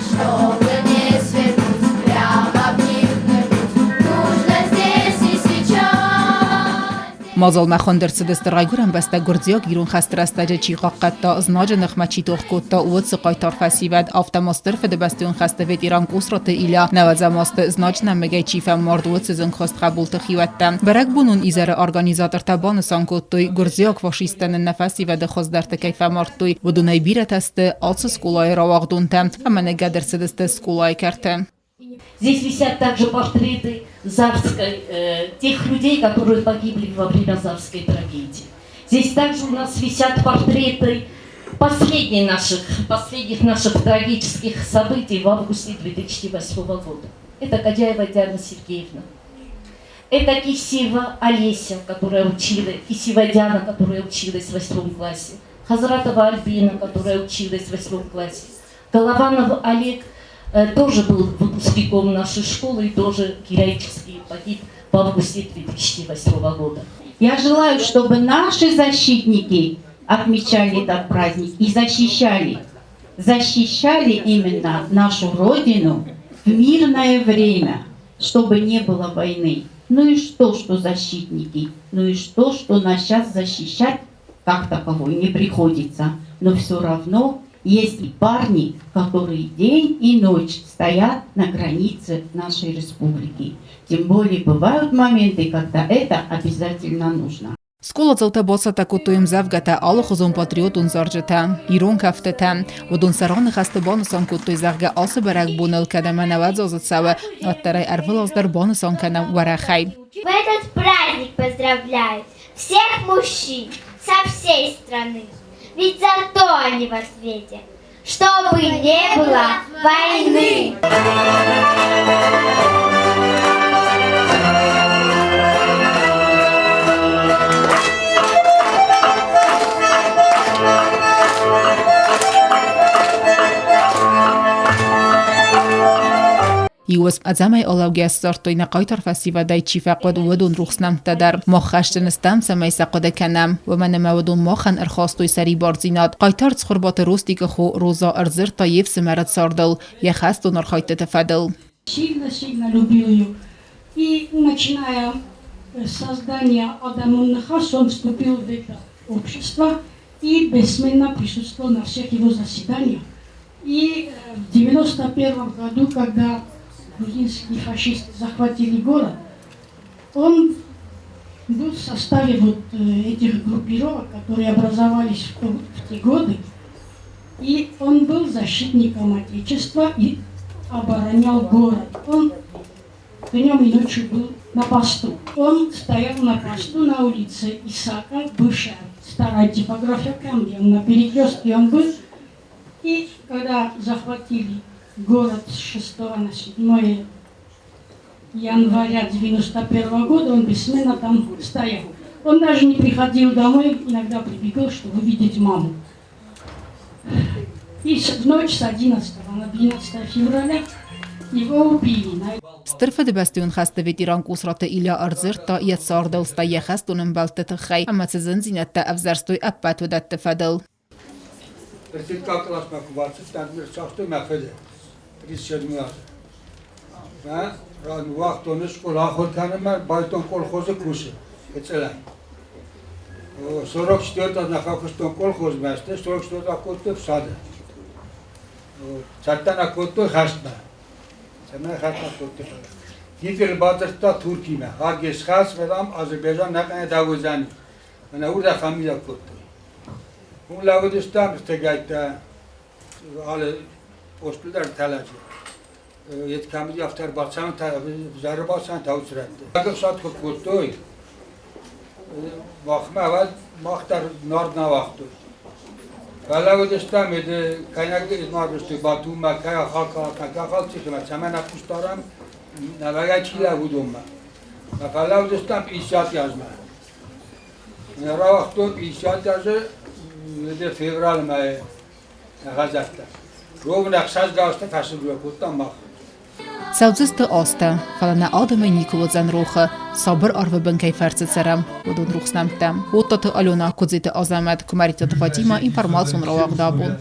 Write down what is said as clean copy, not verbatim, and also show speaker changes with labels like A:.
A: Чтобы не свернуть, прямо в них нырнуть, нужно здесь и сейчас.
B: Мадзалмӕ хуынд ӕрцыдысты райгуырӕн бӕстӕ гуырдзиаг ирон хӕсты рӕстӕджы чи хъахъхъӕдта, знаджы ныхмӕ чи тох кодта, уыцы хъайтар фӕсивӕд, афтӕ ма Стыр Фыдыбӕстӕйон хӕсты ветеран Къусраты Илья, нӕуӕдзӕм азты знаджы нӕмыгӕй чи фӕмард, уыцы зынгхуыст хъӕбулты хиуӕттӕ. Бӕрӕгбонон изӕры организатортӕ банысан кодтой, гуырдзиаг фашисттӕ нын нӕ фӕсивӕды хуыздӕрты кӕй фӕмардтой, уыдонӕй бирӕтӕ сты ацы скъолайы рауагъдонтӕ ӕмӕ ныгӕд ӕрцыдысты скъолайы кӕрты.
C: Здесь висят также портреты Зарской, тех людей, которые погибли во время Зарской трагедии. Здесь также у нас висят портреты последних наших трагических событий в августе 2008 года. Это Кадяева Диана Сергеевна. Это Кисева Олеся, которая учила, Кисева Диана, которая училась в восьмом классе. Хазратова Альбина, которая училась в восьмом классе. Голованов Олег тоже был выпускником нашей школы и тоже героически погиб в августе 2008 года.
D: Я желаю, чтобы наши защитники отмечали этот праздник и защищали. Защищали именно нашу Родину в мирное время, чтобы не было войны. Ну и что, что защитники? Ну и что, что нас сейчас защищать как таковой не приходится. Но все равно есть парни, которые день и ночь стоят на границе нашей республики. Тем более бывают моменты, когда это обязательно нужно.
B: Скъоладзаутӕ бацӕттӕ кодтой ӕмдзӕвгӕтӕ, алыхуызон патриотон зарджытӕ, ирон кӕфтытӕ. Уыдон сӕ раныхӕсты банысан кодтой, зӕгъгӕ, ацы бӕрӕгбоныл кӕд ӕмӕ нӕуӕдз азы цӕуы, уӕддӕр ӕй ӕрвылаз дӕр банысан кӕнӕм уӕрӕхӕй.
A: В этот праздник поздравляю всех мужчин со всей страны. Ведь за то они в ответе, чтобы не было войны.
B: Иу ӕдзӕмӕй алӕугӕ ссардтой нӕ хъайтар фӕсивӕдӕй чи фӕхъуыд, уыдон рухс нӕмттӕ дӕр. Мах хӕсджын стӕм, цӕмӕй сӕ хъуыды кӕнӕм, уымӕн ӕмӕ уыдон махӕн ӕрхастой сӕрибардзинад. Хъайтар Цхуырбаты Ростикы хо Роза ӕрдзырдта йе фсымӕры цардыл, йӕ хӕстон архайдтыты фӕдыл.
E: Сильно-сильно любил ее. И начиная с создания Адӕмон Ныхас, он вступил в это общество и бессменно присутствовал на всех его заседаниях. И в 91 году, когда грузинские фашисты захватили город, он был в составе вот этих группировок, которые образовались в те годы. И он был защитником Отечества и оборонял город. Он днем и ночью был на посту. Он стоял на посту на улице Исака, бывшая старая типография Камбиан, на перекрестке он был. И когда захватили город с 6 на 7 января 91 года, он бессменно там стоял. Он даже не приходил домой, иногда прибегал, чтобы увидеть маму. И в ночь с 11 на 12 февраля его убили.
B: Стыр Фыдыбӕстӕйон хӕсты ветеран Къусраты Илья ӕрдзырдта йӕ цардыл, стӕй йӕ хӕстон ӕмбӕлтты тыххӕй ӕмӕ цы зындзинӕдтӕ ӕвзӕрстой, ӕппӕт уыдӕтты фӕдыл.
F: Ӕртыккаг къласмӕ куы бацыдтӕн, ӕрцахстой мӕ фыды 37 азы. Мӕ ныууагътон скъола ахуыр кӕнынмӕ, байтон колхозы кусы гыццылӕй. 44 аз нӕ фӕкуыстон колхозмӕ, стӕй 44 акодтой фсады. Цӕттӕ нӕ кодтой хӕстмӕ. Цӕмӕй хӕстмӕ кодтой. Гитлер бадзырдта Туркимӕ. Агес хӕс, фӕлӕ Азербайджан нӕ къӕнӕ дауыдзӕни. Мӕнӕ уырдӕм фӕмидӕг кодтой. Уым лӕууыдыстӕм ӕртӕгӕйттӕ алы постыл дӕр тӕлӕджы. Йед кӕм уыди, афтӕ ӕрбацӕуын, ӕвзӕры бацӕуын та уыцы рӕтты. Ӕфсад куы кодтой, махмӕ уӕд мах дӕр нард нӕ уагътой. Фӕлӕууыдыстӕм, ед кӕнӕг мардысты Батуммӕ, кӕй Ахалкалакмӕ, кӕй Ахалцихмӕ, цӕмӕн нӕ хъус дарӕм, нӕвӕгӕй чи лӕууы, уыдонмӕ. Фӕлӕууыдыстӕм 50 азмӕ. Рауагътон 50 азы февралы мӕйы газеттӕ. Ровно ӕхсӕз газты фӕсывӕр кодтам мах.
B: Цӕудзысты азтӕ, фӕлӕ нӕ адӕмӕй никуы уыдзӕн рохы, сабыр арвы бын кӕй фӕрцы цӕрӕм, уыдон рухс нӕмттӕ. Оттаты Алена, Куыдзиты Азӕмӕт, Куымӕридтаты Фатимӕ, информацион рауагъд абон.